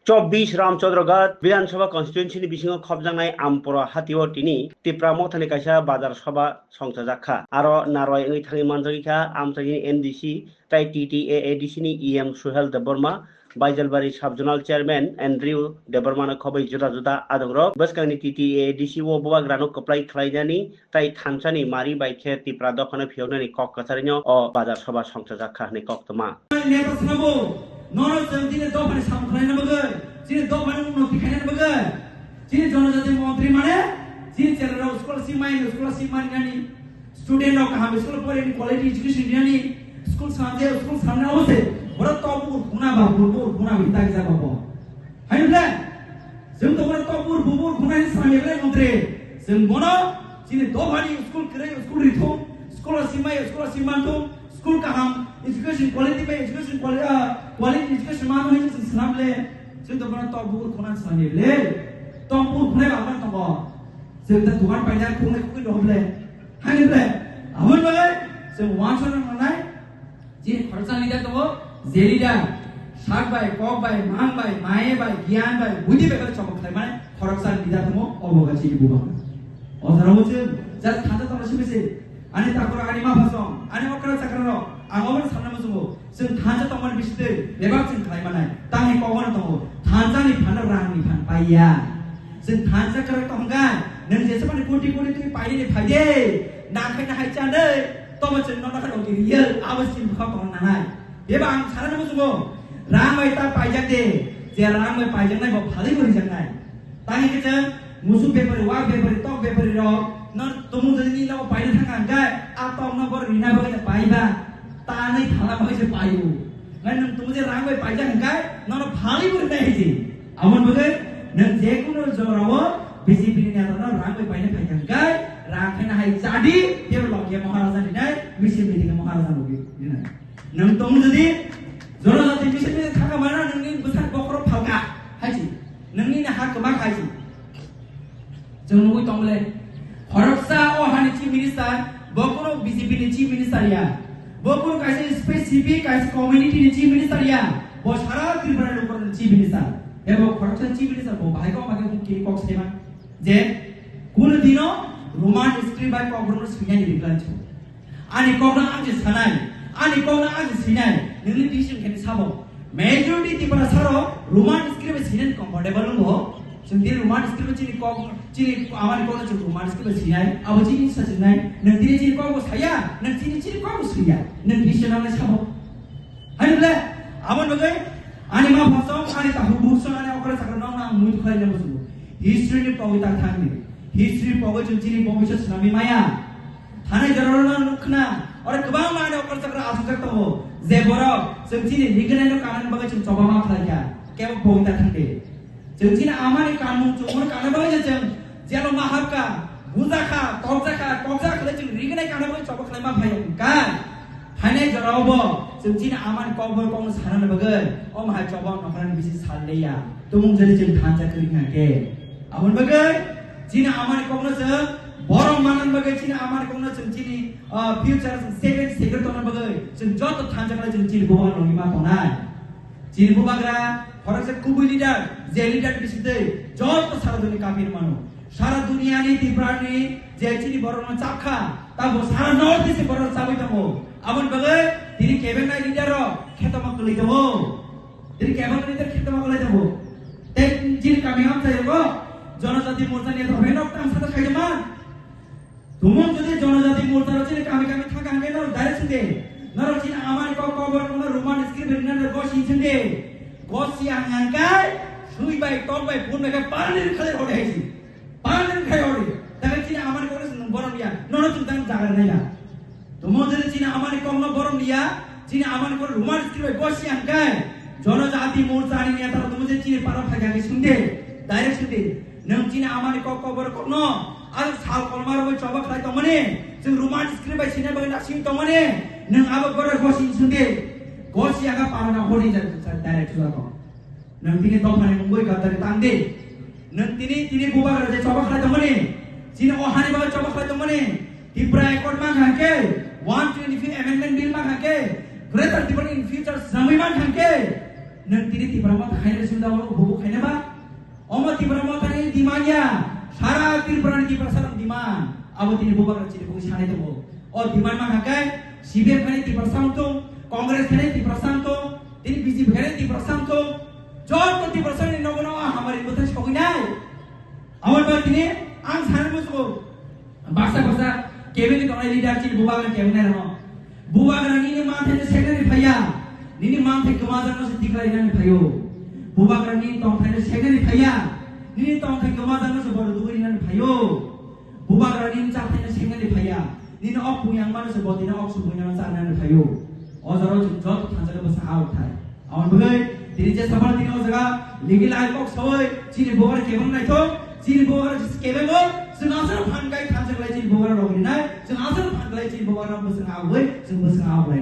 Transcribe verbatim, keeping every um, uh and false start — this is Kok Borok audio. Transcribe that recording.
Chobbish Ramchandra Ghat Bidhan Sabha constituency ni bisingo khopjaknai Ampura hatio tini Tipra Mothani kaisa bazar sabha songchajak kha. Aro narwai wngwi thangwi manjagwi kha amchaini M D C tai T T A A D C ni E M Suhel Debbarma, Baijalbari Sub Zonal Chairman Andrew Debbarma no khobwi juda juda adongrok. Bwskangni T T A A D C o bubagrano kwplai khlainani tai thansani mari bai khe Tipra dophano phiyoknani kok kwcharino o bazar sabha songchajak kha hwnwi koktwma. Neta swnabo, nono chwng chini dophani samung khlaina bagwi, chini dophani unnoti khaina bagwi, chini jonojati montri mane, chini cherairok scholarship mai, scholarship manani, student rok kaham school poreni quality education rinani, school samje, school samna ose, ora tobu kuna ba, bubu kuna ba, tak jaba bo. Haino le, chwng to bono topur bubur khunai samya le montri. Chwng bono chini dophani school kwrwi school rithung, school o simai school o simanthung, school kaham education quality bai education quali-, ah, quality education manthung hinwi chwng swnam le. Chwng to bono topur khuna samya le. Topur khunai ba man tongo. Chwng ta dukan paina khunai khunai dong le. Haino le, aboni bagwi chwng wansana nangnai. Chini khoroksa leader tongo, je leader sak bai, kok bai, mang bai, maye bai, giyan bai, budi bai khe chobok khlai mane khoroksa leader tongo, obo khe chini bubagra. O jora o chwng just thansa tongna simi se. Ani takhuk, ani mapha song, ani okra chakra rok, ang obo sanna muchungo. Chwng thansa tongmani bisingtwi bebak chwng khlai manai. Tangni kok bono tongo, thansa ni phan rang ni phan paiya. Chwng thansa kwrwng tongkha, nwng jesmani koti koti twi painani phaide, nakhai nahai chanai, tobo chwng nono khano real, abo chini bwkhao tongna nanai. Beba ang sanani muchungo, rang bai ta paijak de, je rang bai paijaknai bo phalwi bo rijaknai. Tangni khe chwng musuk bepari, wak bepari, tok bepari rok, no tumung jani ni nogo paina thangkha hwnkhe, a tok no bor rina bagwi ta paiba. Tanwi phala bagwi se paio. Ngai nwng tumo je rang bai paijak hwnkhe nono phalwi bo rinai hai se. Aboni bagwi nwng je kunu jorao B J P ni neta no rang bai paina phaikha hwnkhe rang khe nahai chadi, tei logia Maharaja rinai, misil meeting Maharaja logi rinai. Nwng tong jodi jonojati misil meeting thangkha mana nwngni bwsak bokhorok phalka hai se. Nwngni na ha kwma khai se. Chwng nugwi tong le. Khoroksa o hani chief minister, bo kunu B J P ni chief minister ya. Bo kunu kaisa specific kaisa community ni chief minister ya. Bo sara Tripura ni Tripura ni chief minister. Ebo khoroksa chief minister bo bahai kok bahai kok kiri kok sema. Je kunu dino Roman script bai kok bono swinani reply cho. Ani kokno ang se sanai, ani kokno ang se sinai, nini decision khe sabo. Majority Tiprasa rok Roman script bai sinai comfortable wngbo. Chwng tini Roman script bai chini kok, chini amani kokno chwng Roman script bai sinai, abo chini sa sinai, nwng tini chini kokbo saya, nwng chini chini kokbo saya, nwng decision ang sabo. Hai bole, abo nugwi ani ma phasong, ani tahu busong, ani okra sakra nong nang mui khlai nang busu. History ni pogwi ta thangni, history pogwi chwng chini bobisot swnamwi maya. Thanai jorao no nuk khna, oro kwbangma ani okra chakra asukjak tongo, je borok chwng chini rignai no kanani bagwi chwng choba ma khlai kha, kebo pogwi ta thangdi. Chwng chini amani kanmung chumung kanani bagwi je chwng jelo ma hapkha, bujakha, tokjakha, tokjak khlai chwng rignai kanani bagwi choba khlai ma phai hwnkha. Phainai jorao bo chwng chini amani kokborok kokno sanani bagwi omo hai choba nokhrani bisi sal leya. Tumung jani chwng thansa kwrwi kha khe. Aboni bagwi chini amani kokno chwng borok manna bagwi chini amani kokno chwng chini, ah, future chwng seven secure tongna bagwi chwng joto thansa khlai chwng chini bubagra nongwi ma tongnai. Chini bubagra khoroksa kubui leader, je leader bisingtwi joto sara duni kapir mano. Sara duniani Tripurani je chini borokno chapkha, tabo sara North East borok chabwi tongo. Aboni bagwi tini kebengnai leader rok khetoma kwlwi tongo. Tini kebang ni tei khitama kwlai tongo. Tei chini kami amchai rok Jonojati Morcha ni rok nok tang sata khaijama. Tumung jodi Jonojati Morcha rok chini kami kami thang kang khe norok direct sungde. Norok chini amani kok kok borok no Roman script bai rina gosi sungde. Gosi ang ang kai sui bai tok bai phun bai kai pani khalai rode haisi. Pangni khai ori, takai chini amani kokno chwng borom ya, nono chwng tang jagar nai ya. Tumo jene chini amani kokno borom ya, chini amani kokno Roman script bai gosi ang kai. Jonojati Morcha ni neta rok tumo je chini paro phai kha sungde, direct sungde. Nwng chini amani kok kok borok kokno, ang sal kolma rok bai choba khlai tongmani, chwng Roman script bai sinai bagwi nasing tongmani, nwng abo borok gosi sungde. Gosi aga paro na hori ja direct chwla kok. Nwng tini dophani mungwi gadari tang di. Nwng tini, tini bubagra je choba khlai tongmani, chini o hani bagwi choba khlai tongmani, Tipra Accord mankha khe, one twenty-fifth Amendment Bill mankha khe, Greater Tipraland in future swnamwi mankha khe, Nwng tini Tipra Motha khaina simi da, omo bubu khaina ba? Omo Tipra Motha ni demand ya, sara Tripura ni Tiprasa rok demand. Abo tini bubagra chini bugwi sanai tongo. O demand ma kha khe C P M khaina Tiprasa wng tong, Congress khaina Tiprasa wng tong, tini B J P khaina Tiprasa wng tong. Joto Tiprasa ni nogo no hamari bwthai sogwi nai. Abo ba tini ang sanai musugo. Baksa baksa kebengwi tongnai leader chini bubagra kebeng nai rano. Bubagra nini manthai no seknani phaiya. Nini manthai kwmajakno se tikhlai nani phaio. Bubagra nini tongthai no seknani phaiya. Nini tongthai kwmajakno se bodo dugwi nani phaio. Bubagra nini chathaino sengani phaiya, nini ok pungyangmano se botino ok subuinano charnani phaio. O jorao chwng joto thansa khe bwsa ha rok thai. Aboni bagwi tini je saphano tini o jaga legal ai kok sawi chini bubagra kebeng naithok, chini bubagra kebeng o, chwng aswk phan kai thansa khlai chini bubagra rok rinai, chwng aswk phan khlai chini bubagra bwswng ha wi, chwng bwswng ha wi.